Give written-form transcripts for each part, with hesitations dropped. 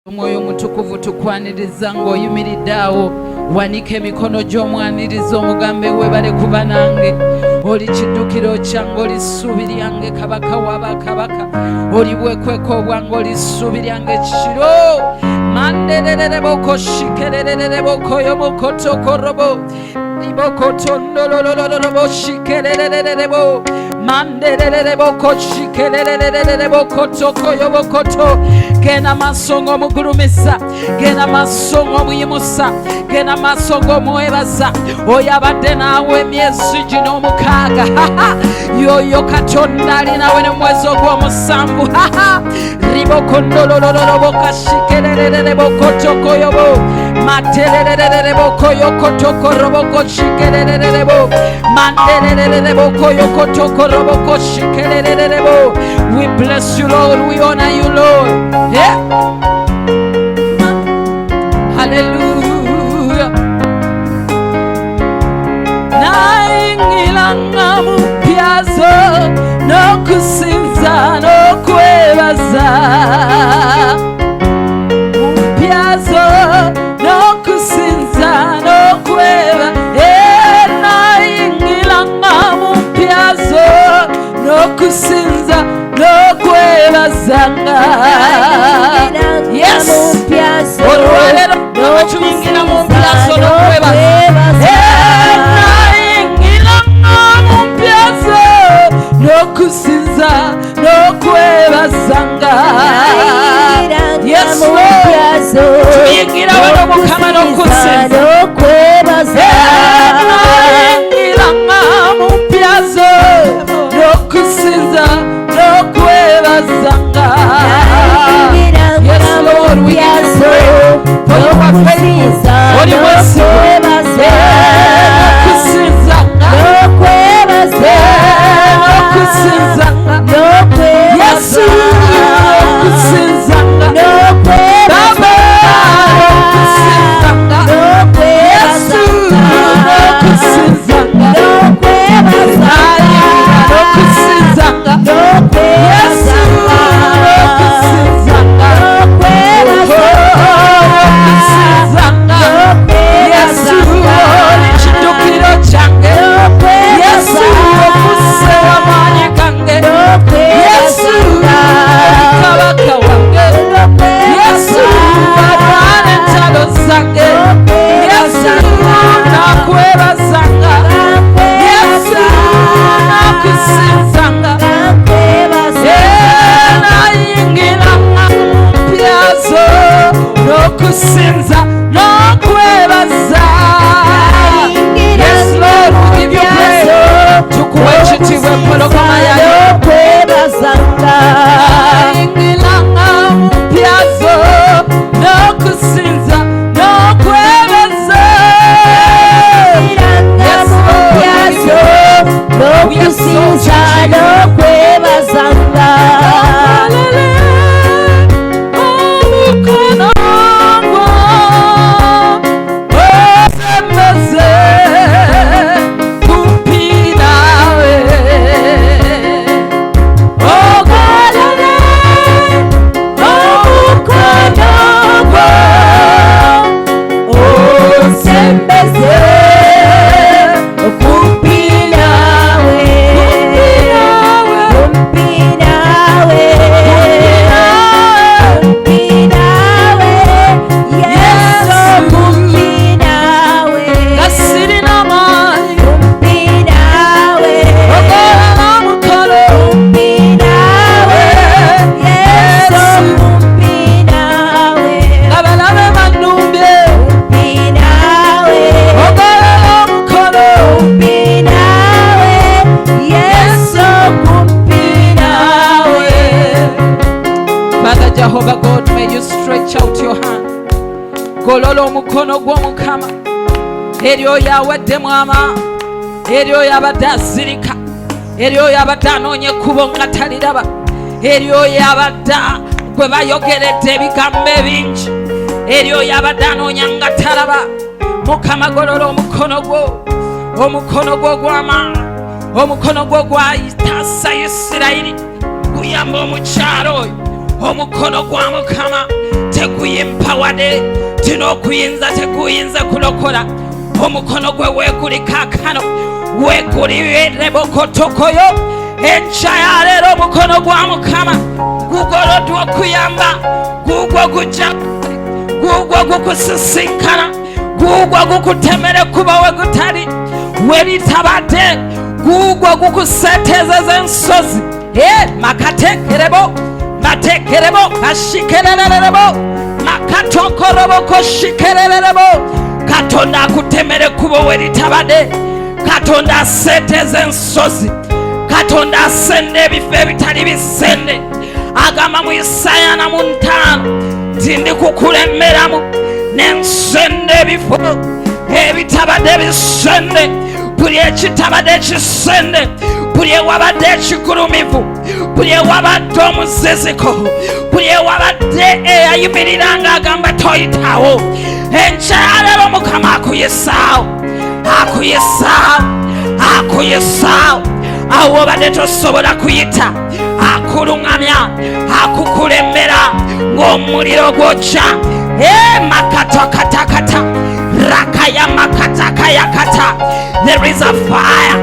Omwoyo Omutukuvu, tukwaniriza ng'oyimiridde awo. Wanika emikono gy'omwaniriza, omugambe, "Webale kuba nange, oli kiddukiro kyange, oli ssuubi lyange, kabaka w'abakabaka, oli bwekweko bwange, oli ssuubi lyange kiro." Manderererebo shikerererebo yomokotokorobo ribokotondolololobo shikerererebo mandererebo shikerererebo kotokoyobokoto. Genda maaso ng'omugulumiza, genda maaso ng'omuyimusa, genda maaso ng'omwebaza. Oyo abadde naawe emyezi gino 6, yoyo Katonda ali nawe ne mwezi ogw'omusanvu. Ribokondolololobo kashikerererebo kotokoyobo materererebo koyokotokoroboko shikerererebo manderererebo koyokotokoroboko shikerererebo. We bless you, Lord. We honor you, Lord. Yeah. Hallelujah. Nayingiranga mu mpya zo n'okusinza n'okwebaza, mu mpya zo n'okusinza n'okweba. Eh, nayingiranga mu mpya zo n'okusinza n'okwebazanga. Yes, olwaleero tuyingira mu mpya zo n'okwebaza. Eh, nayingiranga mu mpya zo n'okusinza n'okwebazanga. Yes, Lord. Tuyingira wano, Mukama, n'okusinza. Nayingiranga mu mpya zo n'okusinza n'okwebazanga. Yes, Lord, we give you praise, for you are faithful. Oli mwesigwa. N'okusinzanga, n'okusinzanga, Yesu, n'okusinzanga, Baba, n'okusinzanga, Yesu, n'okusinzanga, n'okusinzanga, Yesu, n'okusinzanga, n'okusinzanga, Yesu, oli kiddukiro kyange, Yesu, ofuse w'amaanyi gange, Yesu, oli kabaka wange, Yesu, alwana entalo zange, Yesu, nakwebazanga, Yesu, nakusinzanga. Nayingiranga mu mpya zo n'okusinza n'okwebaza. Yes, Lord, we give you praise. Tukuwa ekitiibwa, empologoma yayo. Nayingiranga mu mpya zo n'okusinza n'okwebaza. Yes, Lord, we give you praise. N'okusinza n'okwebazanga. Omukono gwo osembeze kumpi nawe, ogolole omukono gwo osembeze kumpi nawe, kumpi nawe, kumpi nawe, Yesu, kumpi nawe. Nga sirina maanyi, kumpi nawe, ogolola omukono, kumpi nawe, Yesu, kumpi nawe, abalabe bannumbye, kumpi nawe, ogolola omukono, kumpi nawe, Yesu, kumpi nawe. Father Jehovah God, may you stretch out your hand. Golola omukono gw'Omukama eri oyo aweddemu amaanyi, eri oyo abadde azirika, eri oyo abadde anoonya ekkubo nga taliraba, eri oyo abadde gwe bayogeredde ebigambo ebingi, eri oyo abadde anoonya nga talaba. Mukama, golola omukono gwo, omukono gwo gw'amaanyi, omukono gwo gwayitaasa Isirayiri guyamba omukyalo oyo. Omukono gwa Mukama teguyima. Wetawade tino okuyinza tekuyinza kulokola. Omukono gwe weeguli kaakano, weeguli rebokotokoyo. Enkya ya leero omukono gwa Mukama gugoloddwa okuyamba, gugwo gujja, gugwo gukusisinkana, gugwo gukutemera ekkubo we gutali weritabadde, gugwo gukuseteezeza ensozi. E makatekerebo matekerebo kashikerererebo makatokoroboko shikerererebo. Katonda akutemera ekkubo weritabadde. Katonda aseeteza ensozi. Katonda asenda ebifo ebitali bisende. Agamba mu Isaaya 45 nti ndikukulemberamu nensenda ebifo ebitabadde bisende, buli ekitabadde ekisende, buli ewabadde ekigulumivu, buli ewabadde omuziziko, buli ewabadde eyayimirira ng'agamba toyitawo. Enkya ya leero Mukama akuyisaawo, akuyisaawo, akuyisaawo. Awo obadde tosobola kuyita, akuluŋŋamya, akukulembera ng'omuliro gwokya. E makatakatakata rakaya makatakayakata. There is a fire.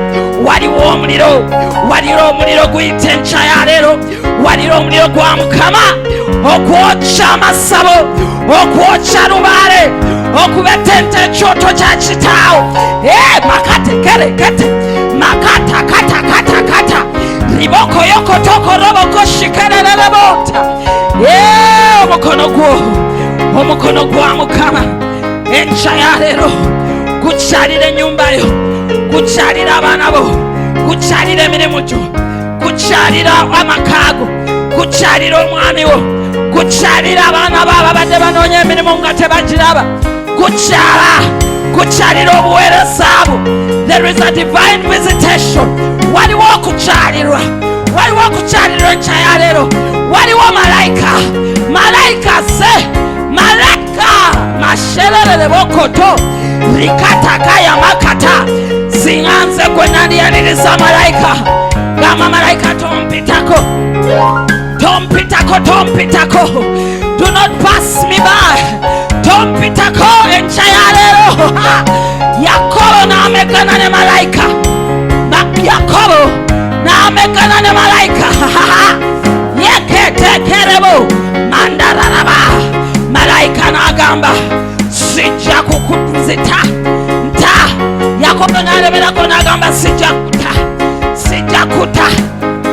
Waliwo omuliro, waliwo omuliro guyita enkya ya leero. Waliwo omuliro gwa Mukama okwokya amasabo, okwokya lubaale, okubetenta ekyoto kya kitaawo. E makatekerekete makatakatakata riboko yokotoko roboko shikerererobota. E omukono gwo, omukono gwa Mukama enkya ya leero gukyalira ennyumba yo, gukyalira abaana bo, gukyalira emirimu gyo, gukyalira amaka go, gukyalira omwami wo, gukyalira abaana bo ababadde banoonya emirimu nga tebagiraba, gukyala, gukyalira obuweereza bwo. There is a divine visitation. Waliwo okukyalirwa, waliwo okukyalirwa enkya ya leero. Waliwo malayika, malayika ze malayika mashererere bokoto rikatakaya makata. Singa nze gwe nandiyaniriza malayika, gamba malayika, tompitako, tompitako, tompitako. Do not pass me by. Tompitako enkya ya leero. Yakobo n'amegana ne malayika. Yakobo n'amegana ne malayika yeketekerebo mandararaba. Malayika n'agamba, sijja kukuzita nta. Yakobo n'alemerako n'agamba, sijja kuta, sijja kuta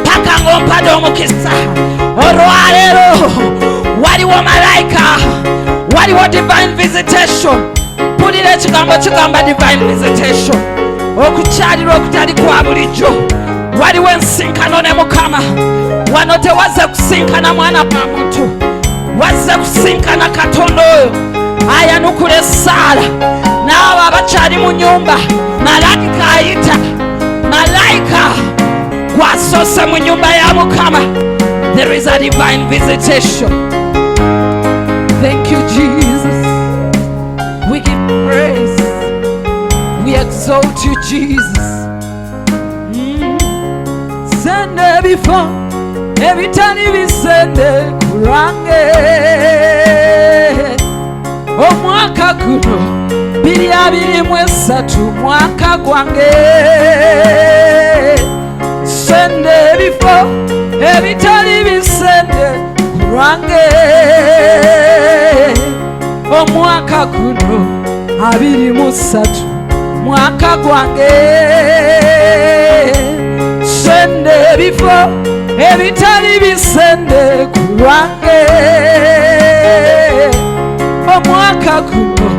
paka ng'ompadde omukisa. Olwaleero waliwo malayika, waliwo divine visitation. Mpulira ekigambo kigamba divine visitation, okukyalirwa okutali kwa bulijjo. Waliwo ensinkano ne Mukama. Wano tewazze kusinkana mwana wa muntu, wazze kusinkana Katonda oyo ayanukula essaala. N'abo abakyali mu nyumba, malayika ayita, malayika gwasoose mu nyumba ya Mukama. There is a divine visitation. Thank you, Jesus. We give praise, we exalt you, Jesus. Sende ebifo ebitali bisende ku lwange. Omwaka guno 2023 mwaka gwange. Sende ebifo ebitali bisende ku lwange. Omwaka guno 23 mwaka gwange. Sende ebifo ebitali bisende ku lwange. Omwaka guno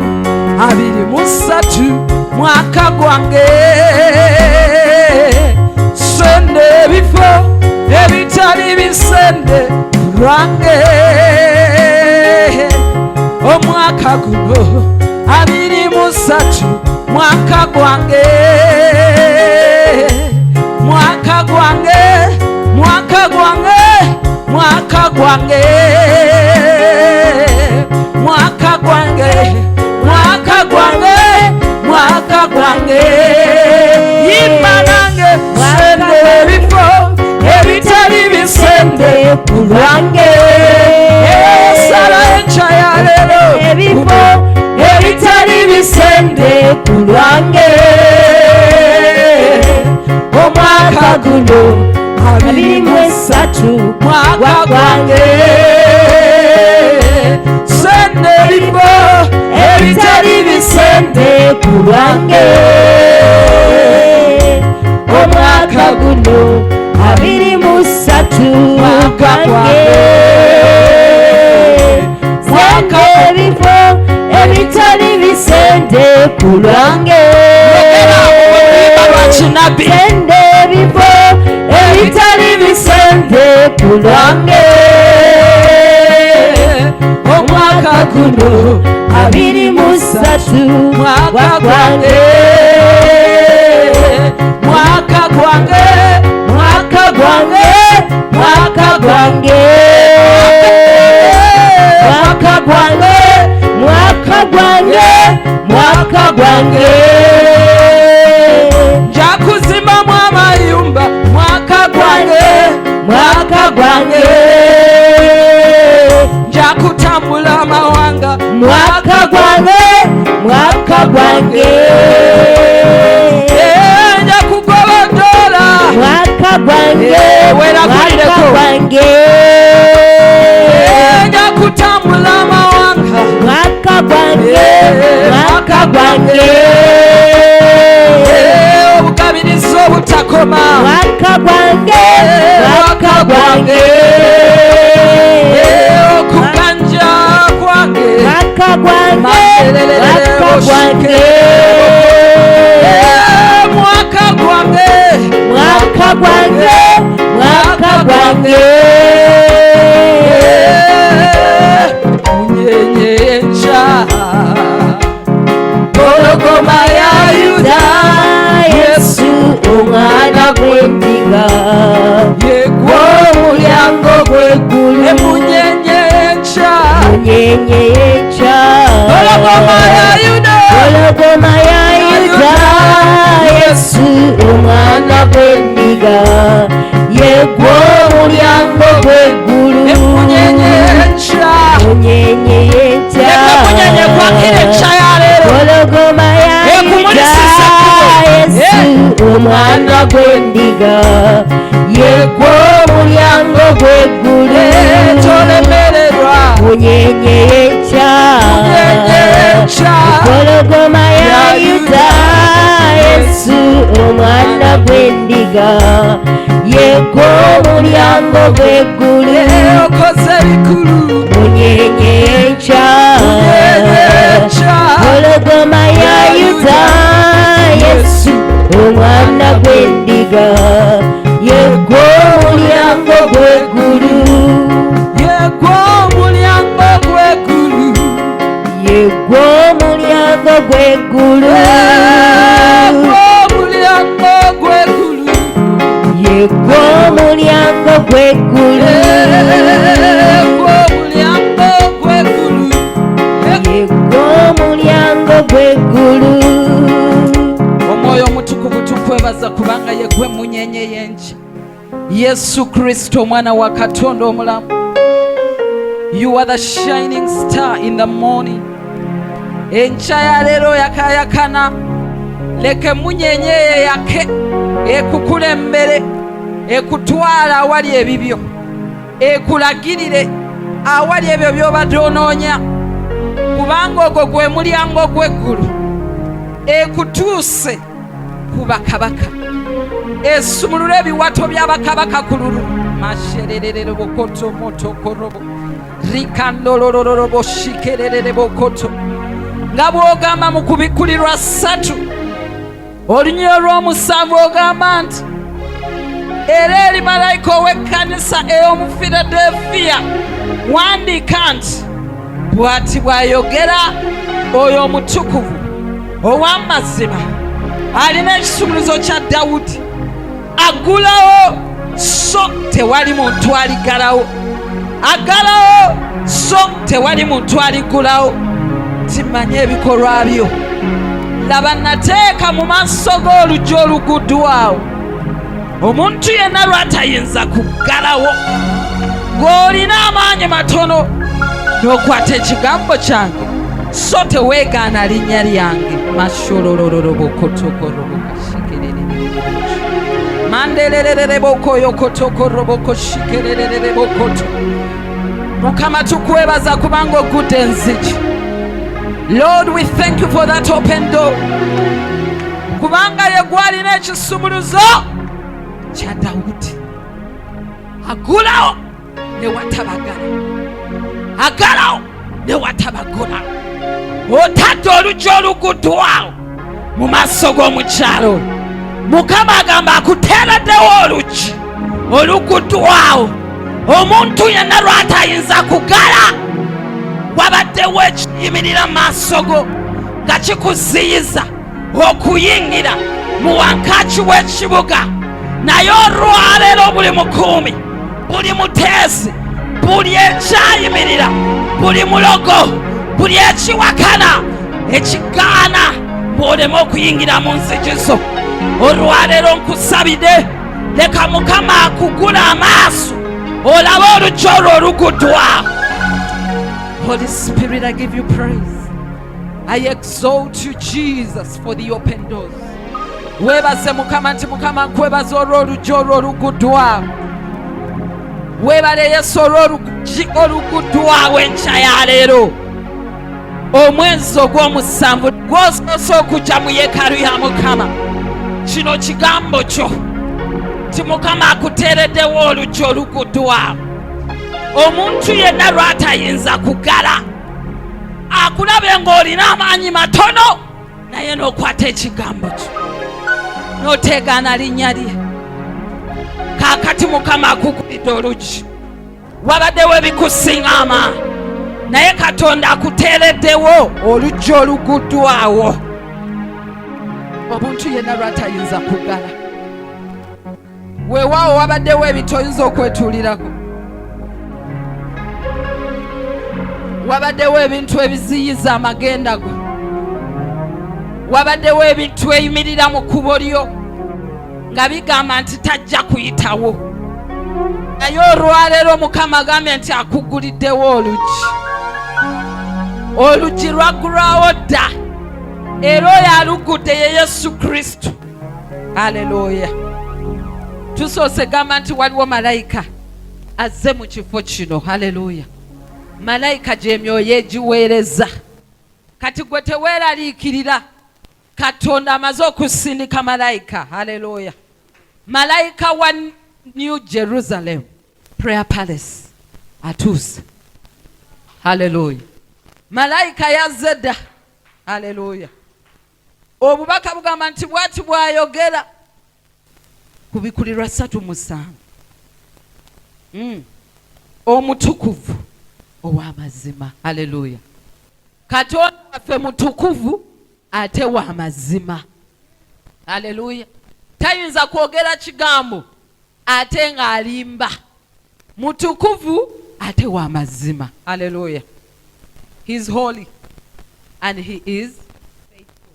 23 mwaka gwange. Sende ebifo ebitali bisende ku lwange. Omwaka guno 23 mwaka gwange, mwaka gwange, mwaka gwange, mwaka gwange, mwaka gwange, mwaka gwange, mwaka gwange. Yimba nange, sende ebifo ebitali bisende ku lwange. Esala enkya ya leero. Ebifo ebitali bisende ku lwange. Omwaka guno 23 Mwaka gwange. Sende ebifo ebitali bisende ku lwange. Omwaka guno 23 Mwaka gwange. Sende ebifo ebitali bisende ku lwange. Yogera oluyimba lwa kinabbi. Sende ebifo ebitali bisende ku lwange. Omwaka guno 23 Mwaka gwange. Mwaka gwange. Mwaka gwange, mwaka gwange, mwaka gwange, mwaka gwange, mwaka gwange. Nja kuzimbamu amayumba mwaka gwange. Mwaka gwange. Nja kutambula amawanga. Mwaka gwange, mwaka gwange. Eh, nja kugoba dola. Mwaka gwange. Eh, weeragulireko. Mwaka gwange. Eh, nja kutambula amawanga. Mwaka gwange. Eh, mwaka gwange. Eh, obugabirizi obutakoma. Mwaka gwange. Mwaka gwange. Eh, okuganja kwange. Mwaka gwange. Mwaka gwange. Eh, mwaka gwange. Mwaka gwange. Mwaka gwange. Eh, munyenye y'enkya, mpologoma ya Yuda. Yesu omwana gw'endiga. Yegwo omulyango gw'eggulu. Emunyenye y'enkya. Munyenye y'enkya. Mpologoma ya Yuda. Mpologoma ya Yuda. Yesu omwana gw'endiga. Yegwo omulyango gw'eggulu. Emunyenye y'enkya. Munyenye y'enkya. Leka munyenye kwakira enkya ya leero. Mpologoma ya Yuda. Ekumulisiza kkubo. Yesu omwana gw'endiga. Yegwo omulyango gw'eggulu. Eh, tolemererwa. Munyenye y'enkya. Munyenye y'enkya. Mpologoma ya Ya Yuda. Yesu omwana gw'endiga. Yegwo omulyango gw'eggulu. Eh, okoze bikulu. Munyenye y'enkya. Munyenye y'enkya. Mpologoma ya Yuda. Yesu omwana gw'endiga. Yegwo omulyango gw'eggulu. Yegwo omulyango gw'eggulu. Yegwo omulyango gw'eggulu. Yegwo omulyango gw'eggulu. Yegwo omulyango gw'eggulu. Yegwo omulyango gw'eggulu. Yegwo omulyango gw'eggulu. Omwoyo Omutukuvu, tukwebaza kubanga yegwe munyenye y'enkya, Yesu Kristo omwana wa Katonda omulamu. You are the shining star in the morning. Enkya ya leero yakayakana, leka emunyenye eyo yake, ekukulembere, ekutwala awali ebibyo, ekulagirire awali ebyo by'obadde onoonya, kubanga ogwo gwe mulyango gw'eggulu. Ekutuuse ku bakabaka, esumulule ebiwato by'abakabaka ku lulu mashererere bokoto motokorobo rikandolorororo boshikererere bokoto. Nga bw'ogamba mu Kubikkulirwa 3 olunyiriri olw'omusanvu, ogamba nti, "Era eri malayika ow'ekkanisa ey'omu Filadelfiya wandiika nti, bw'ati bw'ayogera oyo omutukuvu, ow'amazima, alina ekisumuluzo kya Dawudi, aggulawo so tewali muntu aligalawo, aggalawo so tewali muntu aligulawo. Timanye ebikolwa byo. Laba, nateeka mu maaso g'oluggi oluguddwawo, omuntu yenna lwatayinza kuggalawo. Ng'olina amaanyi matono, n'okwata ekigambo kyange." So teweegaana linnya lyange. Mashololorobokotokoroboka manderererebokoyokotokorobokoshikerererebokoto. Mukama, tukwebaza kubanga ogudde enzigi. Lord, we thank you for that open door, kubanga ye gwalina ekisumuluzo kya Dawudi. Agulawo ne watabagala, agalawo ne watabagula. Otadde oluggi oluguddwawo mu maaso g'omukyalo. Mukama agamba akuteereddewo oluggi oluguddwawo omuntu yenna lwatayinza kugala. Wabaddewo ekiyimirira mu maaso go nga kikuziyiza okuyingira mu wankaaki w'ekibuga, naye olwaleero buli mukuumi, buli muteesi, buli ekyayimirira, buli mulogo, buli ekiwakana ekigaana bw'oleme okuyingira mu nzigi zo, olwaleero nkusabide, leka Mukama akugula amaaso olabe oluggi olwo oluguddwa. Holy Spirit, I give you praise. I exalt you, Jesus, for the open doors. Weebaze Mukama nti, Mukama, nkwebaza olw'oluggi olwo oluguddwa. Weebale Yesu olw'oluggi oluguddwawo enkya ya leero, omwezi ogw'omusanvu gwosoose okujja mu yeekaalu ya Mukama. Kino kigambo kyo nti Mukama akuteereddewo oluggi oluguddwa omuntu yenna lw'atayinza kugala. Akulabe ng'olina amaanyi matono, naye n'okwata ekigambo kyo n'oteegaana linnya lye. Kaakati Mukama akugulidde oluggi. Wabaddewo ebikusinga amaanyi, naye Katonda akuteereddewo oluggi oluguddwawo omuntu yenna lwatayinza kugala. Weewaawo wabaddewo ebintu oyinza okwetuulirako, wabaddewo ebintu ebiziyiza amagenda go, wabaddewo ebintu eyimirira mu kkubo lyo nga bigamba nti tajja kuyitawo, naye olwaleero Mukama agambye nti akuguliddewo oluggi. Oluggi lwaggulwawo dda, era oyo alugudde ye Yesu Kristo. Aleluya. Tusoose gamba nti waliwo malayika azze mu kifo kino. Haleluya. Malayika gy'emyoyo egiweereza. Kati gwe teweeraliikirira, Katonda amaze okusindika malayika. Haleluya. Malayika wa New Jerusalem Prayer Palace atuuse. Haleluya. Malayika yazze dda. Haleluya. Obubaka bugamba nti bwati bwayogera kubikulirwa 37, Omutukuvu ow'amazima. Haleluya. Katonda waffe mutukuvu ate w'amazima. Haleluya. Tayinza kwogera kigambo ate ng'alimba. Mutukuvu ate w'amazima. Haleluya. He is holy and he is faithful.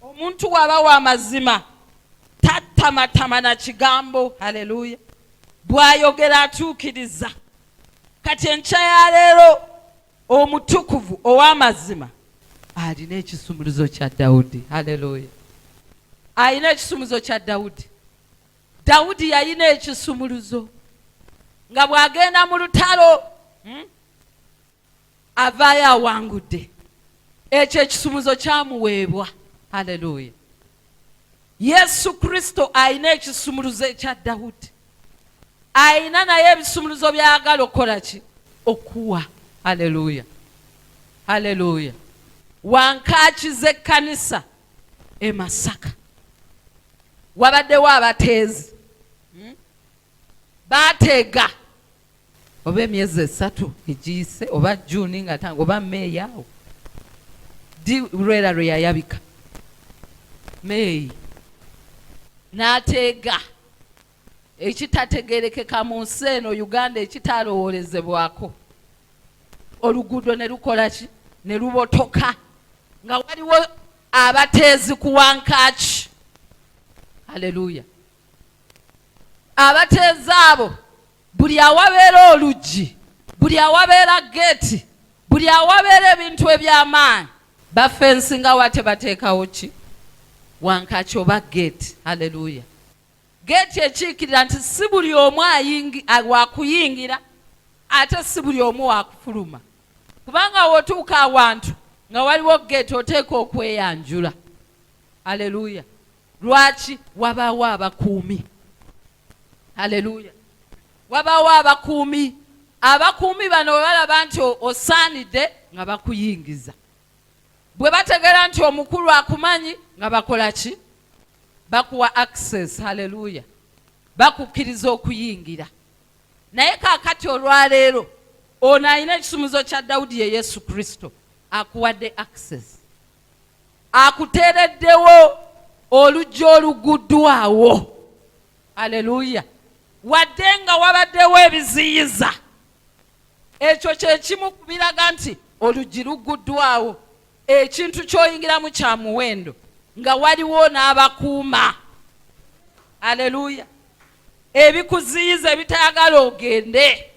Omuntu waba w'amazima tattamatama na kigambo. Haleluya. Bw'ayogera atuukiriza. Kati enkya ya leero omutukuvu ow'amazima alina ekisumuluzo kya Dawudi. Haleluya. Alina ekisumuluzo kya Dawudi. Dawudi yalina ekisumuluzo nga bw'agenda mu lutalo, Avaayo awangudde. Ekyo ekisumuluzo kyamuweebwa. Haleluya. Yesu Kristo alina ekisumuluzo ekya Dawudi. Alina naye ebisumuluzo byagala okukola ki? Okuwa. Haleluya, haleluya. Wankaaki z'ekkanisa e Masaka wabaddewo abateezi, Bateega oba emyezi 3 egiyise, oba Juni nga tanga, oba Meeyi awo, ddi lwera lwe yayabika Meeyi, n'ateega ekitategerekeka mu nsi eno Uganda, ekitalowoolezebwako. Oluguudo ne lukola ki? Ne lubotoka, nga waliwo abateezi ku wankaaki. Haleluya. Abateezi abo, buli awabeera oluggi, buli awabeera geeti, buli Buli awabeera ebintu eby'amaanyi bafensinga wa, tebateekawo ki wankaki oba gate. Haleluya! Gate ekiikirira nti si buli omu wakuyingira, ate si buli omu wakufuluma, kubanga wotuuka awantu nga waliwo gate oteeka okweyanjula. Haleluya! Lwaki? Wabaawo abakuumi. Haleluya! Wabaawo abakuumi. Abakuumi bano bwe balaba nti osaanidde, nga bakuyingiza. Bwe bategeera nti omukulu akumanyi, nga bakola ki? Bakuwa access. Haleluya! Bakukkiriza okuyingira. Naye kaakati olwaleero ono alina ekisumuzo kya Dawudi, ye Yesu Kristo, akuwadde access, akuteereddewo oluggi oluguddwawo. Aleluya! Wadde nga wabaddewo ebiziyiza, ekyo kyekimu ku biraga nti oluggi luguddwawo. Ekintu ky'oyingiramu kya muwendo nga waliwo n'abakuuma. Aleluya! Ebikuziyiza ebitayagala ogende.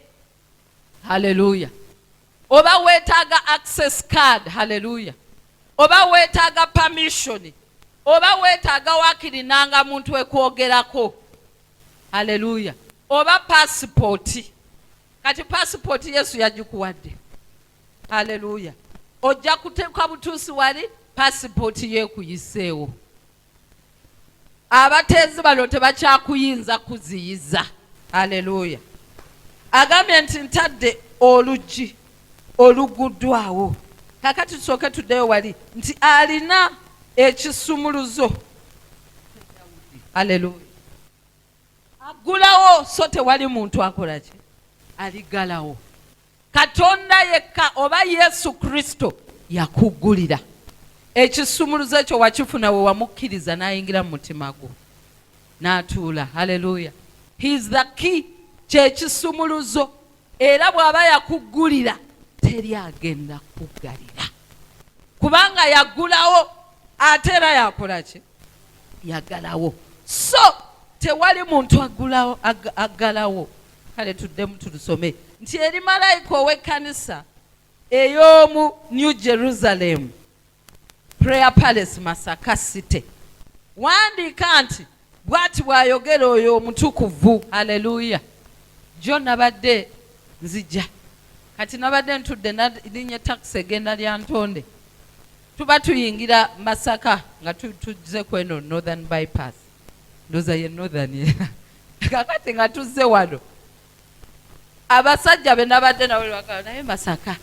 Haleluya! Oba weetaaga access card, haleluya, oba weetaaga permission, oba weetaaga wakirinanga muntu ekwogerako, haleluya, oba pasipooti. Kati pasipooti Yesu yagikuwadde. Haleluya! Ojja kuteeka butuusi wali pasipooti yeekuyiseewo. Abateezi bano tebakyakuyinza kuziyiza. Aleluya! Agambye nti ntadde oluggi oluguddwawo. Kakati tusooke tuddeyo wali nti alina ekisumuluzo. Aleluya! Aggulawo, so tewali muntu akola ki aliggalawo. Katonda yekka oba Yesu Kristo yakuggulira ekisumuluzo ekyo. Wakifuna we wamukkiriza n'ayingira mu mutima gwo n'atuula. Haleluya! He is the key, kyekisumuluzo, era bw'aba yakuggulira teri agenda kuggalira, kubanga yaggulawo ate era yakola ki? Yaggalawo. So tewali muntu aggulawo, aggalawo. Kale tuddemu tulusome nti eri malayika ow'ekkanisa ey'omu New Jerusalem Prayer Palace, Masaka City, wandiika nti bw'ati bw'ayogera oyo omutukuvu. Haleluya! Jo nabadde nzija, kati nabadde ntudde, nalinye takisi egenda Lyantonde. Tuba tuyingira Masaka nga tuzze kweno Northern Bypass, ndoza ye Northern era. Kakati nga tuzze wano, abasajja be nabadde nabo bagamba, naye Masaka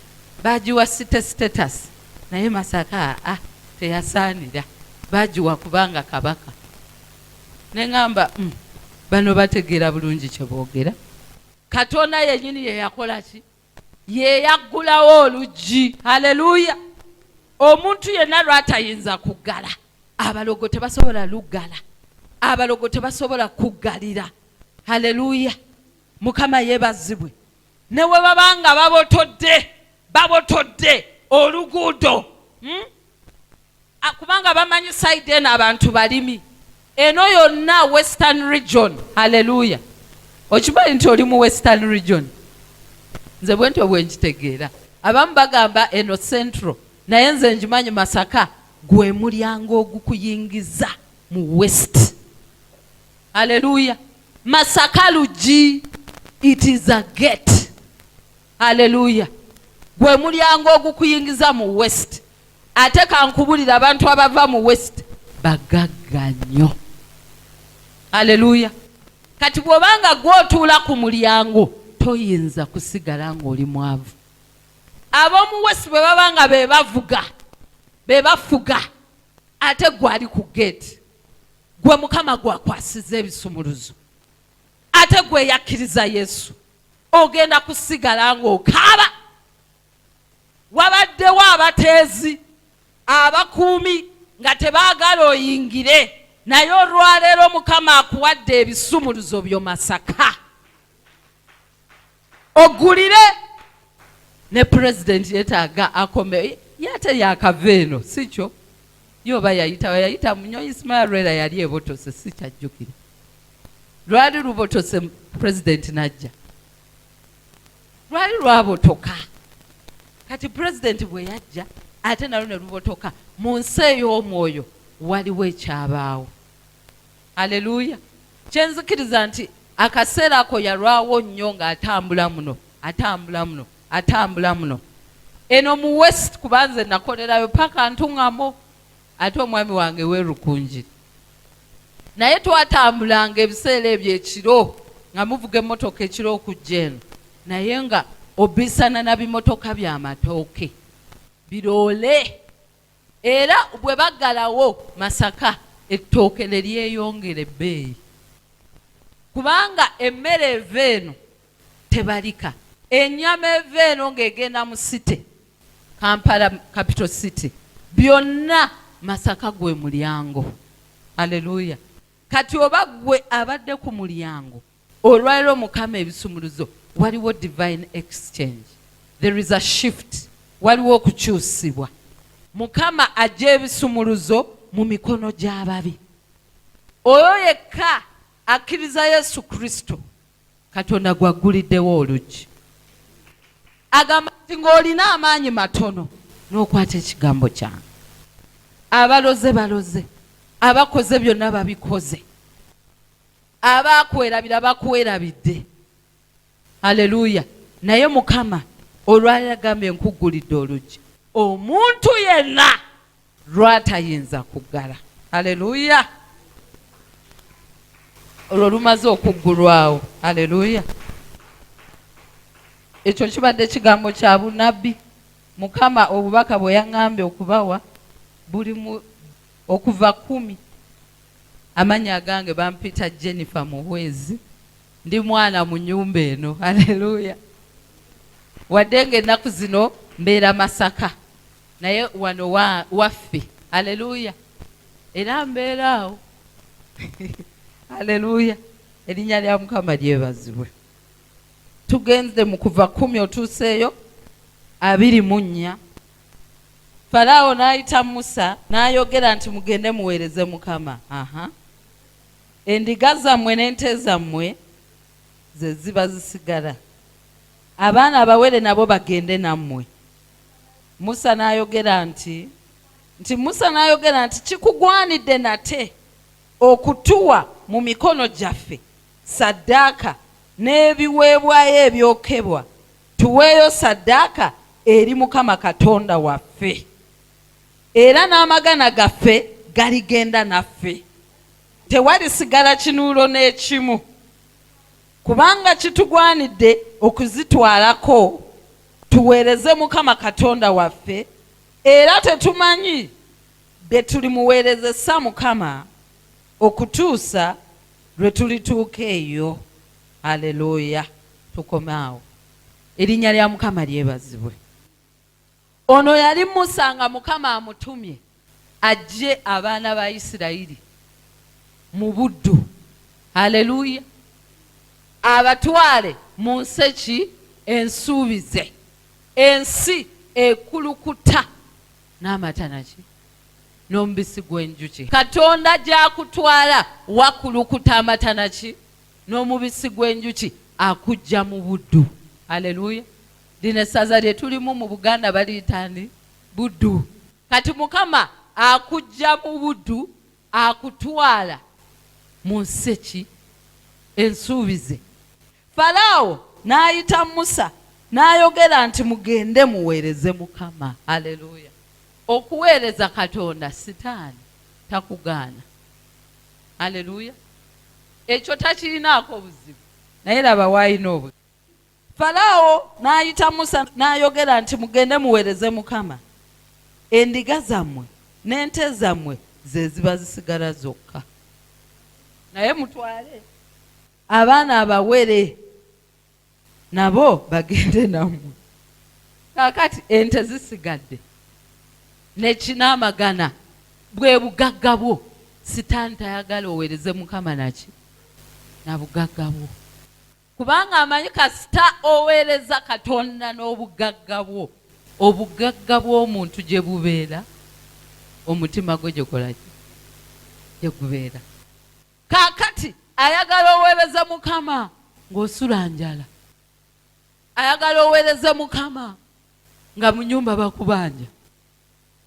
bagiwa city status, naye Masaka aa teyasaanira, bagiwa kubanga kabaka. Neŋŋamba, bano bategeera bulungi kye boogera. Katonda yennyini ye yakola ki? Ye yaggulawo oluggi. Haleluya! Omuntu yenna lwatayinza kuggala. Abalogo tebasobola luggala, abalogo tebasobola kuggalira. Haleluya! Mukama yeebazibwe. Ne bwe baba nga babotodde, babotodde oluguudo, Kubanga bamanyi side eno abantu balimi, eno yonna Western Region. Haleluya! Okimanyi nti oli mu Western Region? Nze bwentyo bwe nkitegeera. Abamu bagamba eno Central, naye nze ngimanyi Masaka gwe mulyango ogukuyingiza mu West. Haleluya! Masaka luggi, it is a gate. Haleluya! Gwe mulyango ogukuyingiza mu West. Ate kankubulira, abantu abava mu West bagagga nnyo. Haleluya! Kati bw'obanga gwotuula ku mulyango, toyinza kusigala ng'oli mwavu. Ab'omu West bwe baba nga be bavuga, be bafuga, ate gwe ali ku gate, gwe Mukama gwakwasiza ebisumuluzo, ate gwe yakkiriza Yesu, ogenda kusigala ng'okaaba. Wabaddewo abateezi, abakuumi nga tebaagala oyingire, naye olwaleero Mukama akuwadde ebisumuluzo byo Masaka ogulire. Ne pulezidenti yeetaaga akome ye, ate yakava eno, si kyo? Ye oba yayita, yayita munyo Ismail Lwera yali ebotose, si kyajjukira lwali lubotose, pulezidenti najja lwali lwabotoka. Kati pulezidenti bwe yajja ate nalwo ne lubotoka mu nsi ey'omwoyo waliwo ekyabaawo. Aleluuya! Kyenzikiriza nti akaseera ako yalwawo nnyo ng'atambula muno, atambula muno, atambula muno eno mu west, kuba nze nakolerayo paka Ntungamo, ate omwami wange werukunjiri. Naye twatambulanga ebiseera ebyo ekiro nga muvuga emmotoka ekiro okujja eno, naye nga obisana na bimotoka by'amatooke biroole. Era bwe baggalawo Masaka, ettooke ne lyeyongera ebbeeyi, kubanga emmere eva eno tebalika. Ennyama eva eno ng'egenda mu city, Kampala capital city, byonna Masaka gwe mulyango. Aleluya! Kati oba gwe abadde ku mulyango olwaliro, Mukama ebisumuluzo, waliwo divine exchange, there is a shift, waliwo okukyusibwa. Mukama ajja ebisumuluzo mu mikono gy'ababi. Oyo yekka akkiriza Yesu Kristo, Katonda gwagguliddewo oluggi. Agamba nti ng'olina amaanyi matono n'okwata ekigambo kyange. Abaloze baloze, abakoze byonna babikoze, abakwerabira bakwerabidde. Aleluya! Naye Mukama olwaliro agambye, nkuggulidde oluggi omuntu yenna lwatayinza kuggala. Aleluya! Olwo lumaze okuggulwawo. Aleluya! Ekyo kibadde kigambo kya bunabbi. Mukama obubaka bwe yaŋŋambye okubawa buli mu okuva 10. Amannya agange bampita Jennifer Muhwezi, ndi mwana mu nnyumba eno. Aleluya! Wadde ng'ennaku zino mbeera Masaka, naye wano waffe. Aleluya! Era mbeera awo. Aleluya! Erinnya lya Mukama lyebazibwe. Tugenze mu kuva 10, otuuseeyo 24. Falaawo n'ayita Musa n'ayogera nti, mugende muweereze Mukama. Aha. Endiga zammwe n'ente zammwe ze ziba zisigala. Abaana abawere nabo bagende nammwe. Musa n'ayogera nti Musa n'ayogera nti, kikugwanidde nate okutuwa mu mikono gyaffe saddaaka n'ebiweebwayo ebyokebwa, tuweeyo saddaaka eri Mukama Katonda waffe, era n'amagana gaffe galigenda naffe, tewalisigala kinuulo n'ekimu, kubanga kitugwanidde okuzitwalako tuweereze Mukama Katonda waffe, era tetumanyi bye tulimuweerezesa Mukama okutuusa lwe tulituuka eyo. Aleluya! Tukome awo. Erinnya lya Mukama lyebazibwe. Ono yali Musa nga Mukama amutumye ajje abaana ba Isirayiri mu buddu. Aleluya! Abatwale mu nsi ki? Ensuubize, ensi ekulukuta n'amata naki n'omubisi gw'enjuki. Katonda gy'akutwala wakulukuta amata naki n'omubisi gw'enjuki, akujja mu buddu. Aleluya! Lino essaza lye tulimu mu Buganda baliyita ni Buddu. Kati Mukama akujja mu buddu, akutwala mu nsi ki? Ensuubize. Falaawo n'ayita Musa n'ayogera nti, mugende muweereze Mukama. Aleluya! Okuweereza Katonda Sitaani takugaana. Aleluya! Ekyo takirinaako buzibu, naye laba w'alina obuzibu. Falaawo n'ayita Musa n'ayogera nti, mugende muweereze Mukama, endiga zammwe n'ente zammwe ze ziba zisigala zokka, naye mutwale abaana abawere nabo bagende nammwe. Kaakati ente zisigadde nekinaamagana bwe bugagga bwo. Sitaani tayagala oweereze Mukama naki? Na bugagga bwo, kubanga amanyi kasita oweereza Katonda n'obugagga bwo, obugagga bw'omuntu gye bubeera omutima gwe gyekola ki? Gye gubeera. Kaakati ayagala oweereze Mukama ng'osula njala, ayagala oweereze Mukama Nga mu nyumba bakubanja.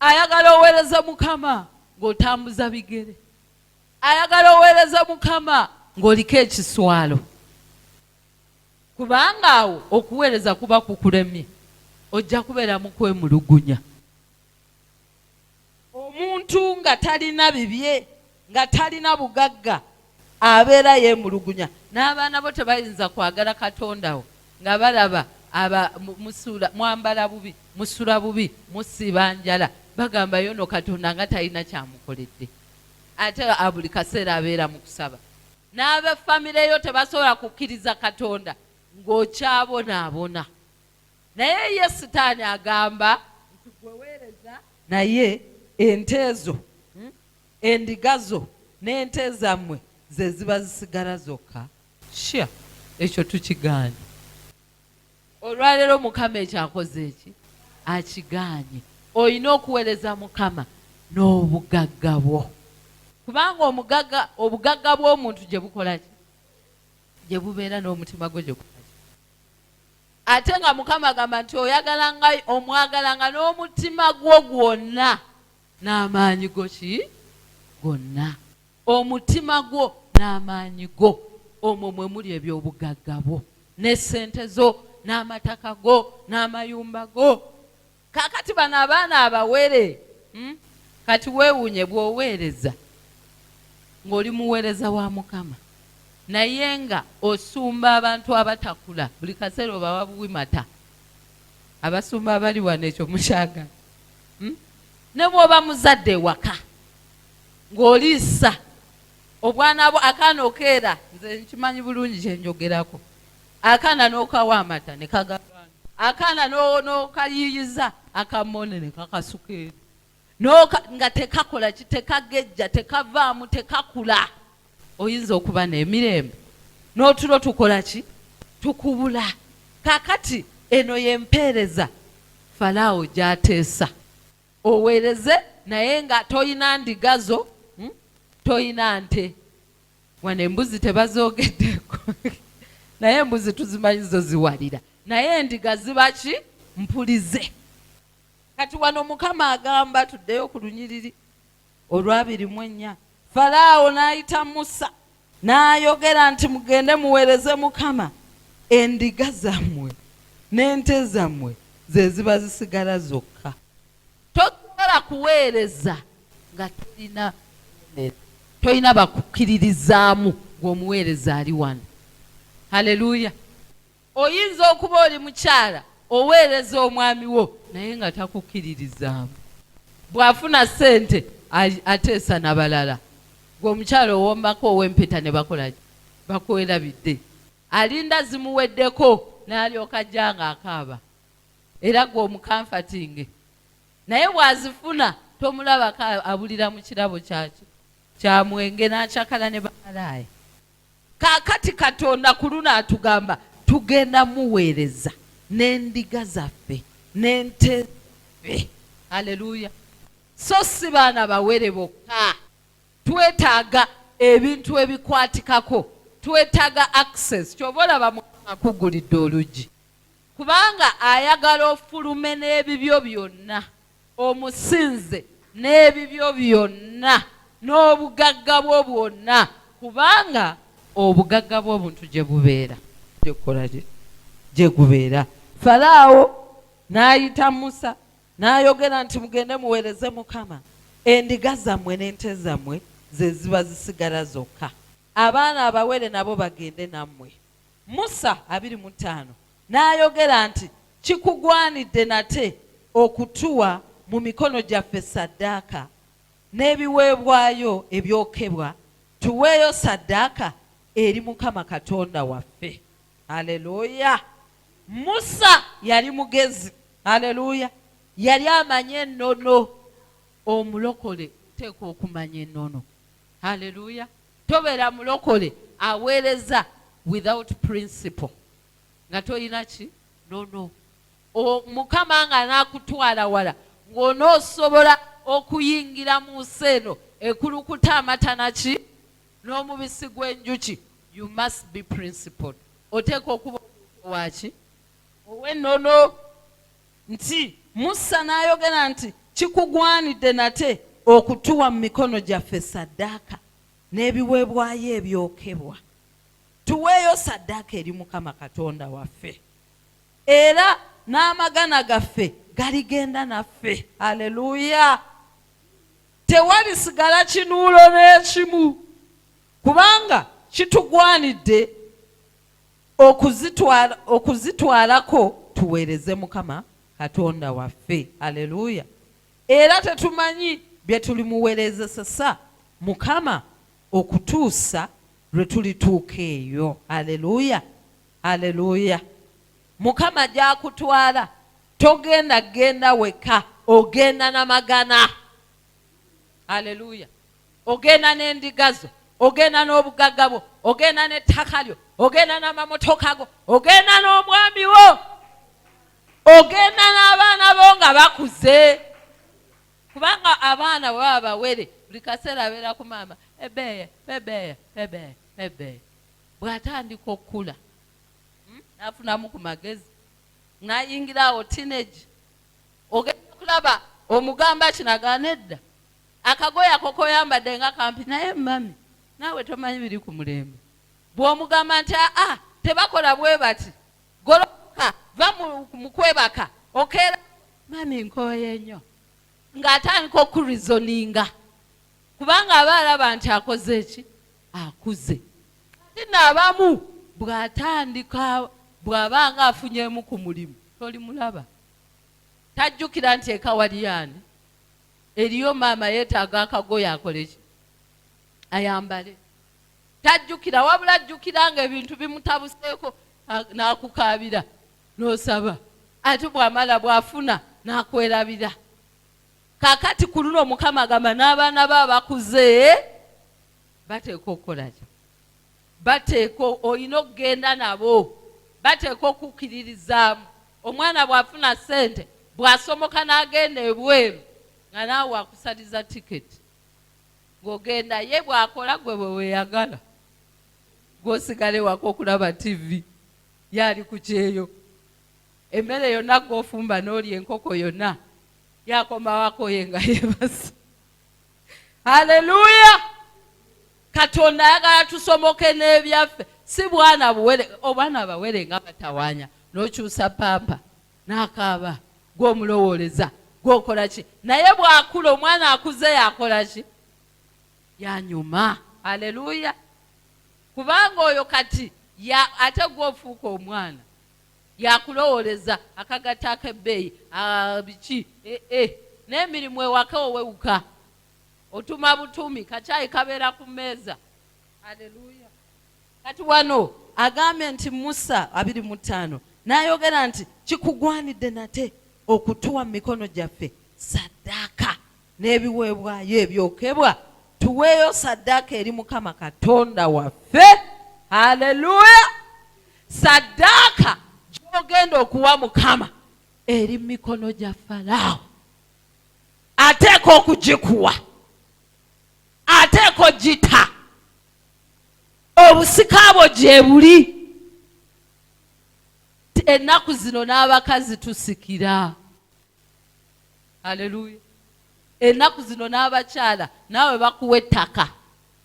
Ayagala oweereze Mukama ng'otambuza bigere. Ayagala oweereze Mukama ng'oliko ekiswalo. Kubanga awo okuweereza kuba kukulemye, ojja kubeera mu kwemulugunya. Omuntu nga talina bibye, nga talina bugagga, abeera yeemulugunya. N'abaana bo tebayinza kwagala Katonda wo nga balaba aba, musula, mwambala bubi, musula bubi, musiiba njala. Bagamba yono Katonda nga talina kyamukoledde. Ate buli kaseera abeera mu kusaba. N'abe famire yo tebasobola kukkiriza Katonda ng'okyabonaabona. Naye ye Sitaani agamba nti gwe weereza naye ente zo, hmm, endiga zo n'ente zammwe ze ziba zisigala zokka. Sha, ekyo tukigaanye. Olwaleero Mukama ekyo akoze eki? Akigaanye. Olina okuweereza Mukama n'obugagga bwo. Kubanga omugagga, obugagga bw'omuntu gye bukola ki? Gye bubeera n'omutima gwe gye gukola ki? Ate nga Mukama agamba nti oyagalanga, omwagalanga n'omutima gwo gwonna n'amaanyi go ki? Gonna. Omutima gwo n'amaanyi go, omwo mwe muli eby'obugagga bwo, ne ssente zo, n'amataka go, n'amayumba go. Kaakati bano abaana abawere, hmm? Kati weewuunye bw'oweereza ng'oli muweereza wa Mukama naye nga osumba abantu abatakula, buli kaseera obawa buwi mata. Abasumba abali wano ekyo mukyagala? Hmm? Ne bw'oba muzadde ewaka ng'oliisa obwana bwo, akaana okeera, nze nkimanyi bulungi kye njogerako, akaana n'okawa amata ne kagabana, akaana n'okayiiyiza akamone ne kakasuka eri, nga tekakola ki, tekagejja, tekavaamu, tekakula. Oyinza okuba n'emirembe n'otulo tukola ki, tukubula. Kaakati eno y'empeereza Falaawo gy'ateesa. Oweereze naye nga toyina ndiga zo, hmm? Toyina nte. Wano embuzi tebazoogeddeko naye embuzi tuzimanyi zo ziwalira, naye endiga ziba ki? Mpulize. Kati wano Mukama agamba, tuddeyo ku lunyiriri olwabiri mu ennya, Falaawo n'ayita Musa n'ayogera nti, mugende muweereze Mukama, endiga zammwe n'ente zammwe ze ziba zisigala zokka. Tosobola kuweereza nga tolina tolina bakukkiririzaamu ng'omuweereza ali wano. Haleluya! Oyinza okuba oli mukyala oweereza omwami wo naye nga takukkiririzaamu. Bw'afuna ssente ateesa na balala. Gwe omukyala owombako ow'empeta ne bakola ki? Bakwerabidde. Alinda zimuweddeko n'alyoka ajja ng'akaaba. Era gwe omukanfatinge. Naye bw'azifuna tomulabako abulira mu kirabo kyaki? Kya mwenge n'acakala ne bamalaaya. Kaakati Katonda ku luno atugamba tugenda muweereza n'endiga zaffe n'ente zaffe. Haleluya! So si baana bawere bokka. Twetaaga ebintu ebikwatikako. Twetaaga access. Ky'ova olaba Mukama akuggulidde oluggi. Kubanga ayagala ofulume n'ebibyo byonna, omusinze n'ebibyo byonna, n'obugagga bwo bwonna, kubanga obugagga bw'obuntu gye bubeera. Gye ki? Gye gubeera. Falaawo n'ayita Musa, n'ayogera nti, Mugende muweereze Mukama, endiga zammwe n'ente zammwe ze ziba zisigala zokka, abaana abawere nabo bagende nammwe. Musa 25 n'ayogera nti, Kikugwanidde nate okutuwa mu mikono gyaffe ssaddaaka n'ebiweebwayo ebyokebwa, tuweeyo ssaddaaka eri Mukama Katonda waffe. Aleluya! Musa yali mugezi. Aleluya! Yali amanyi ennono. Omulokole oteekwa okumanya ennono. Aleluya! Tobeera mulokole aweereza without principle, nga tolina ki nono. Mukama nga anaakutwala wala ng'onoosobola okuyingira mu nsi eno ekulukuta amata naki n'omubisi gw'enjuki. You must be principled. Oteekwa okuba omuntu waki ow'ennono nti. Musa n'ayogera nti, Kikugwanidde nate okutuwa mu mikono gyaffe ssaddaaka n'ebiweebwayo ebyokebwa, tuweeyo ssaddaaka eri Mukama Katonda waffe, era n'amagana gaffe galigenda naffe. Aleluya! Tewalisigala kinuulo n'ekimu, kubanga kitugwanidde okuzitwalako tuweereze Mukama Katonda waffe. Aleluya! Era tetumanyi bye tulimuweerezesesa Mukama okutuusa lwe tulituuka eyo. Aleluya! Aleluya! Mukama gy'akutwala togenda genda wekka, ogenda na magana. Aleluya! Ogenda n'endiga zo, ogenda n'obugagga bwo, ogenda n'ettaka lyo, ogenda n'amamotoka go, ogenda n'omwami wo, ogenda n'abaana bo nga bakuze. Kubanga abaana bwe baba bawere, buli kaseera abeera ku maama, ebeeye, ebeeye, ebeeye, ebeeye. Bw'atandika okukula, n'afunamu ku magezi, n'ayingira awo teenage, ogenda kulaba omugamba kino agamba nedda, akagoye ako k'oyambadde nga kampi, naye mummy naawe tomanyi biri ku mulembe. Bw'omugamba nti aa tebakola bwe bati, golokoka, va mu kwebaka, okeera, mummy nkooye nnyo, ng'atandika okurizoninga, kubanga aba alaba nti akoze ki, akuze. Kati nno abamu bw'atandika, bw'aba nga afunyeemu ku mulimu, tolimulaba, tajjukira nti eka waliyo ani, eriyo maama yeetaaga akagoye akole ki, ayambale, tajjukira, wabula ajjukira nga ebintu bimutabuseeko n'akukaabira n'osaba, ate bw'amala bw'afuna n'akwerabira. Kaakati ku luno Mukama agamba n'abaana bo abakuze bateekwa okukola ki? Bateekwa, olina okugenda nabo, bateekwa okukkiririzaamu. Omwana bw'afuna ssente, bw'asomoka n'agenda ebweru, nga naawe akusaliza tiketi ng'ogenda, ye bw'akola gwe bwe weeyagala, gw'osigala ewaka okulaba ttivi, ye ali ku kyeyo, emmere yonna gw'ofumba n'olya enkoko yonna, ye akomawo akooye nga yeebase. Haleluya! Katonda ayagala tusomoke n'ebyaffe, si bwana buwere. Obwana abawere nga batawaanya, n'okyusa pampa n'akaaba, gw'omulowooleza, gw'okola ki? Naye bw'akula, omwana akuze yakola ki? Yanyuma. Haleluya! Kubanga oyo kati ya, ate gw'ofuuka omwana, yakulowooleza akagatta ak'ebbeeyi, biki, n'emirimu ewaka owewuka, otuma butumi, kacaayi kabeera ku mmeeza. Haleluya! Kati wano agambye nti Musa 25 n'ayogera nti kikugwanidde nate okutuwa mu mikono gyaffe ssaddaaka n'ebiweebwayo ebyokebwa, tuweeyo ssaddaaka eri Mukama Katonda waffe. Haleluya! Ssaddaaka gy'ogenda okuwa Mukama eri mu mikono gya Falaawo, ateeka okugikuwa, ateeka ogita, obusika bwo gye buli. Ennaku zino n'abakazi tusikira. Haleluya! Ennaku zino n'abakyala naawe bakuwa ettaka,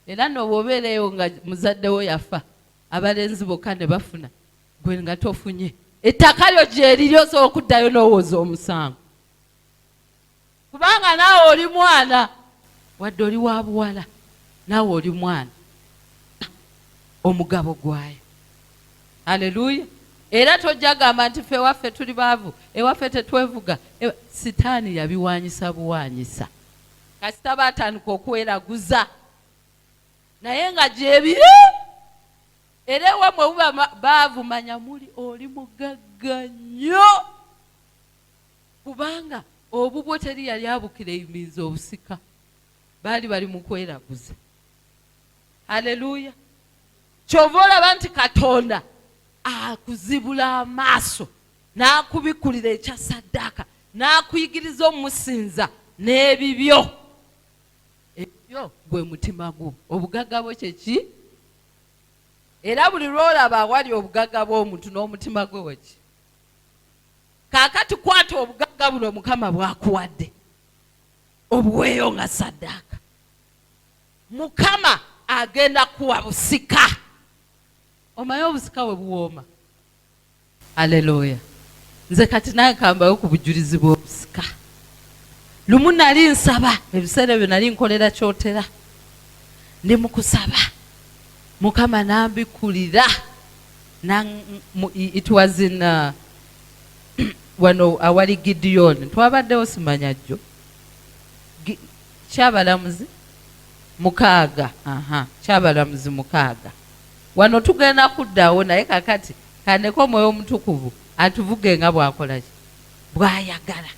era nno bw'obeera eyo nga muzadde wo yafa, abalenzi bokka ne bafuna, gwe nga tofunye, ettaka lyo gyeriri, osobola okuddayo n'owooza omusango, kubanga naawe oli mwana, wadde oli wa buwala, naawe oli mwana, omugabo gwayo. Haleluya! Era tojja gamba nti ffe ewaffe tuli baavu, ewaffe tetwevuga. Sitaani yabiwanyisa buwanyisa, kasita baatandika okweraguza, naye nga gyebiri. Era ewammwe buba baavu, manya muli oli mugagga nnyo, kubanga obubwo teri yali abukireiminza obusika, baali bali mu kweraguza. Haleluya! Kyova olaba nti Katonda akuzibula amaaso n'akubikkulira ekya ssaddaaka, n'akuyigiriza omusinza n'ebibyo. Ebibyo gwe mutima gwo, obugagga bwo kye ki? Era buli lw'olaba awali obugagga bw'omuntu n'omutima gwe weki. Kaakati kwata obugagga. Obugagga buno Mukama bwakuwadde obuweeyo nga saddaaka. Mukama agenda kuwa busika. Omanyi obusika we buwooma? Aleluya. Nze kati nange kambayo ku bujulizi bw'obusika. Lumu nali nsaba, ebiseera ebyo nali nkolera Kyotera, ndi mu kusaba, Mukama n'ambikulira. It was in wano awali Gideon, twabaddewo simanya jjo Kyabalamuzi 6. Aha, Kyabalamuzi 6. Wano tugenda kuddawo, naye kakati kandeko Omwoyo Omutukuvu atuvuge nga bw'akola ki bw'ayagala.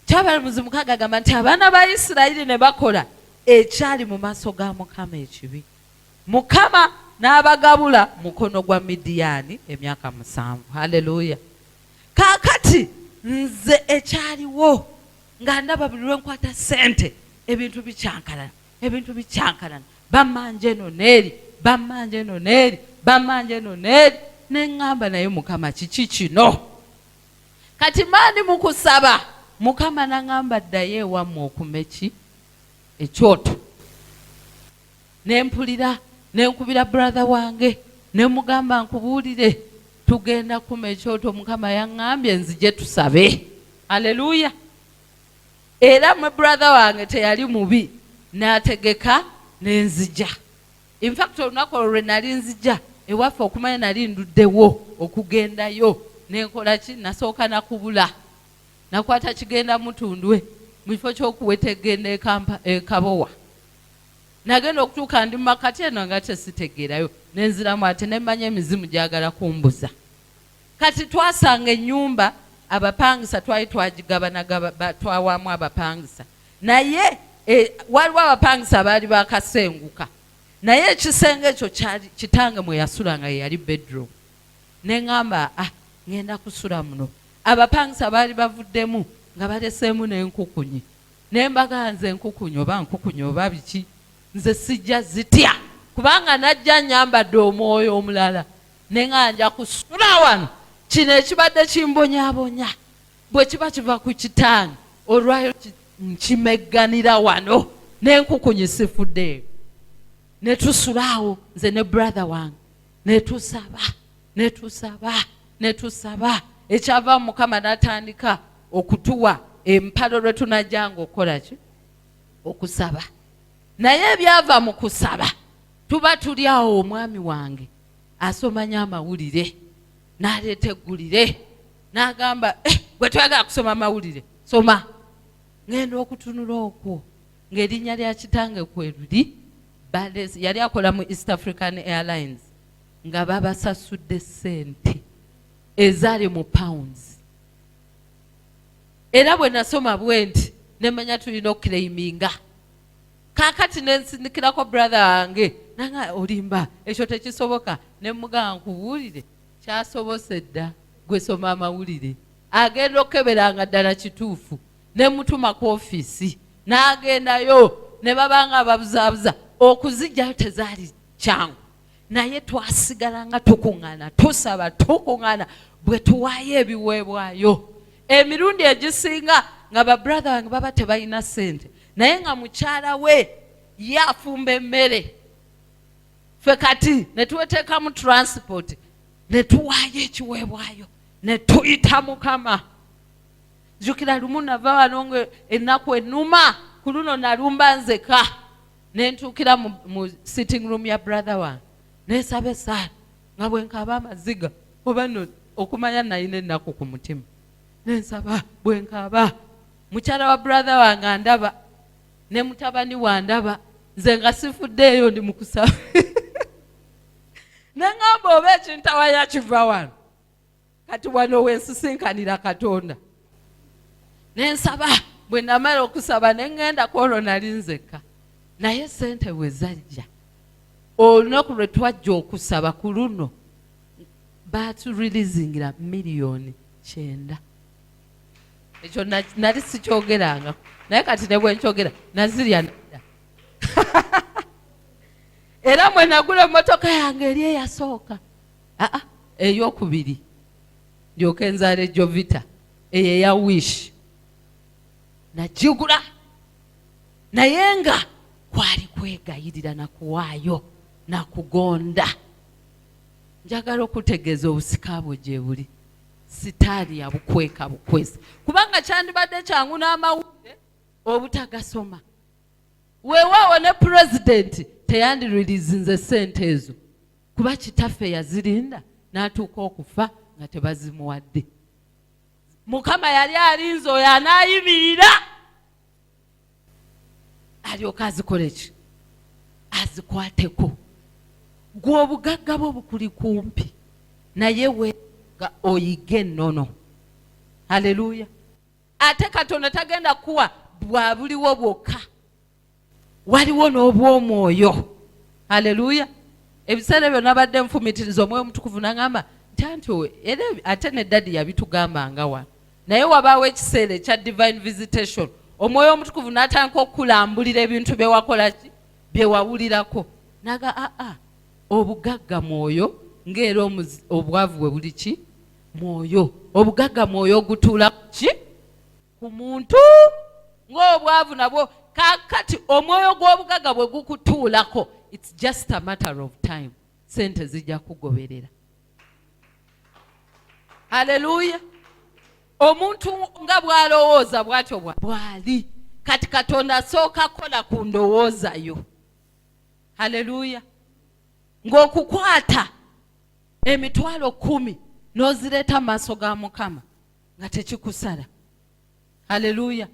Kyabalamuzi 6 agamba nti abaana ba Isirayiri ne bakola ekyali mu maaso ga Mukama ekibi, Mukama n'abagabula mukono gwa Midiyaani emyaka 7. Haleluya. Kaakati nze ekyaliwo nga ndaba buli lwe nkwata ssente ebintu bikyankalana, ebintu bikyankalana, bammanja eno n'eri, bammanja eno n'eri, bammanja eno n'eri, ne ŋŋamba naye Mukama kiki kino? Kati maani mu kusaba Mukama n'aŋŋamba ddayo ewammwe okume ki ekyoto. Ne mpulira ne nkubira brother wange ne mugamba nkubuulire tugenda kuma ekyoto, Mukama yaŋŋambye nzije tusabe. Aleluya. Era mwe brother wange teyali mubi, n'ategeka ne nzija. In fact olunaku olwo lwe nali nzija ewaffe okumanya nali nduddewo okugendayo ne nkola ki, nasooka nakubula, nakwata kigenda Mutundwe mu kifo ky'okuweta egenda e Kabowa. Nagenda okutuuka ndi mu makati eno nga tesitegeerayo, ne nziramu ate ne mmanya emizimu gyagala kumbuza. Kati twasanga ennyumba abapangisa twali twagigabanagaba, twawaamu abapangisa, naye waliwo abapangisa abaali bakasenguka, naye ekisenge ekyo kyali kitange mwe yasula nga ye yali bedroom. Ne ŋŋamba, ah, ŋŋenda kusula muno. Abapangisa baali bavuddemu nga baleseemu n'enkukunyi. Ne mbaga nze nkukunyi oba nkukunyi oba biki, nze sijja zitya kubanga najja nnyambadde omwoyo omulala. Ne nga nja kusula wano, kino ekibadde kimbonyaabonya bwe kiba kiva ku kitange olwayo nkimegganira wano n'enkukunyi sifuddeeyo. Ne tusula awo nze ne brother wange, ne tusaba, ne tusaba, ne tusaba. Ekyava Mukama n'atandika okutuwa empalo lwe tunajjanga okukola ki? Okusaba. Naye ebyava mu kusaba, tuba tuli awo omwami wange asoma nnyo amawulire n'aleeta eggulire n'agamba, gwe twagala kusoma amawulire, soma. Ŋŋenda okutunula okwo ng'erinnya lya kitange kwe luli, yali akola mu East African Airlines, nga babasasudde ssente ezaali mu pounds. Era bwe nasoma bwe nti ne mmanya tulina okuclaiminga. Kaakati ne nsindikirako brother wange, nanga olimba ekyo tekisoboka. Ne mmugamba nkubuulire kyasobose dda, gwe soma amawulire. Agenda okukebera nga ddala kituufu, ne mutuma ku ofiisi n'agendayo ne babanga ababuzaabuza. Okuzijjayo tezaali kyangu, naye twasigala nga tukuŋŋaana, tusaba, tukuŋŋaana bwe tuwaayo ebiweebwayo. Emirundi egisinga nga ba brother wange baba tebalina ssente, naye nga mukyala we ye afumba emmere, ffe kati ne tweteekamu transport ne tuwaayo ekiweebwayo ne tuyita Mukama. Nzijukira lumu nava wano nga ennaku ennuma, ku luno nalumba nzeka ne ntuukira mu sitting room ya brother wange ne nsaba essaala nga bwe nkaaba amaziga, oba no okumanya nalina ennaku ku mutima, ne nsaba bwe nkaaba. Mukyala wa brother wange andaba ne mutabani wandaba, nze nga sifuddeeyo ndi mu kusaba. Ne ŋŋamba oba ekintawaya kiva wano, kati wano we nsisinkanira Katonda. Ne nsaba, bwe namala okusaba ne ŋŋenda ku olwo nali nzekka, naye ssente bwe zajja olunaku lwe twajja okusaba ku luno baaturilizingira miliyoni 90. Ekyo nali sikyogerangako, naye kati ne bwe nkyogera nazirya nedda. Era mwe nagula emmotoka yange eri eyasooka, aa ey'okubiri, ndyoke nzaale Jovita. Eyo eya Wish nagigula, naye nga kwali kwegayirira nakuwaayo nakugonda. Njagala okutegeeza obusika bwo gye buli. Sitaani yabukweka bukwesi, kubanga kyandibadde kyangu n'amawulire obutagasoma. Weewaawo ne pulezidenti teyandirilizinze ssente ezo, kuba kitaffe yazirinda n'atuuka okufa nga tebazimuwadde. Mukama yali alinze oyo anaayimirira alyoke azikole ki? Azikwateko. Gwe obugagga bwo bukuli kumpi, naye weega oyige ennono. Haleluya! Ate Katonda tagenda kuwa bwa buliwo bwokka, waliwo n'obw'omwoyo. Haleluya! Ebiseera ebyo nabadde nfumitiriza, Omwoyo Omutukuvu nangamba nti anti era ate ne Dadi yabitugambanga wano, naye wabaawo ekiseera ekya divine visitation, Omwoyo Omutukuvu n'atandika okukulambulira ebintu bye wakola ki, bye wawulirako, naga aa obugagga mwoyo, ng'era obwavu bwe buli ki mwoyo. Obugagga mwoyo ogutuula ki ku muntu, ng'obwavu nabwo. Kakati omwoyo gw'obugagga bwe gukutuulako, it's just a matter of time, sente zijja kugoberera. Haleluya! Omuntu nga bw'alowooza bw'atyo bw'ali. Kati Katonda asooka kola ku ndowooza yo. Haleluya! Ng'okukwata 100,000 n'ozireeta mu maaso ga Mukama nga tekikusala. Haleluya!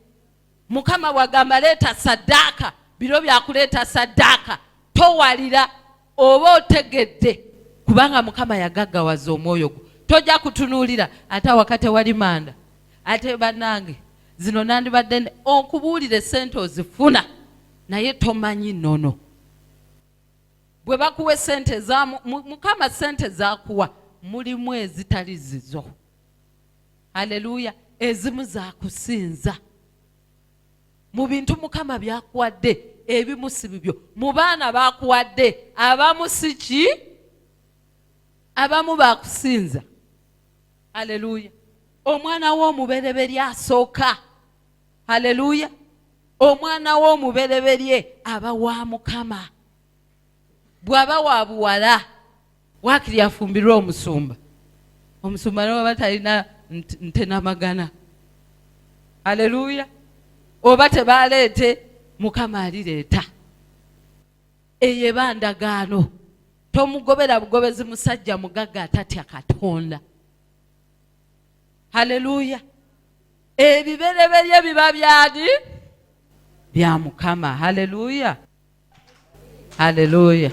Mukama bw'agamba leeta saddaaka, biro byakuleeta saddaaka, towalira oba otegedde, kubanga Mukama yagaggawaza omwoyo gwo. Tojja kutunuulira ate awaka tewali manda, ate bannange zino nandibadde okubuulira essente ozifuna, naye tomanyi nnono. Bwe bakuwa essente za Mukama, ssente zakuwa mulimu ezitali zizo. Haleluya! Ezimu zakusinza mu bintu Mukama byakuwadde, ebimu si bibyo. Mu baana bakuwadde abamu si ki, abamu bakusinza. Haleluya! Omwana w'omubereberye asooka. Haleluya! Omwana w'omubereberye aba wa Mukama. Bw'aba wa buwala, waakiri afumbirwe omusumba. Omusumba newaba talina nte namagana. Haleluya! Oba tebaleete, Mukama alireeta. Eyo eba ndagaano. Tomugobera bugobezi musajja mugagga atatya Katonda. Haleluya! Ebibereberye biba byani? Bya Mukama. Haleluya! Haleluya!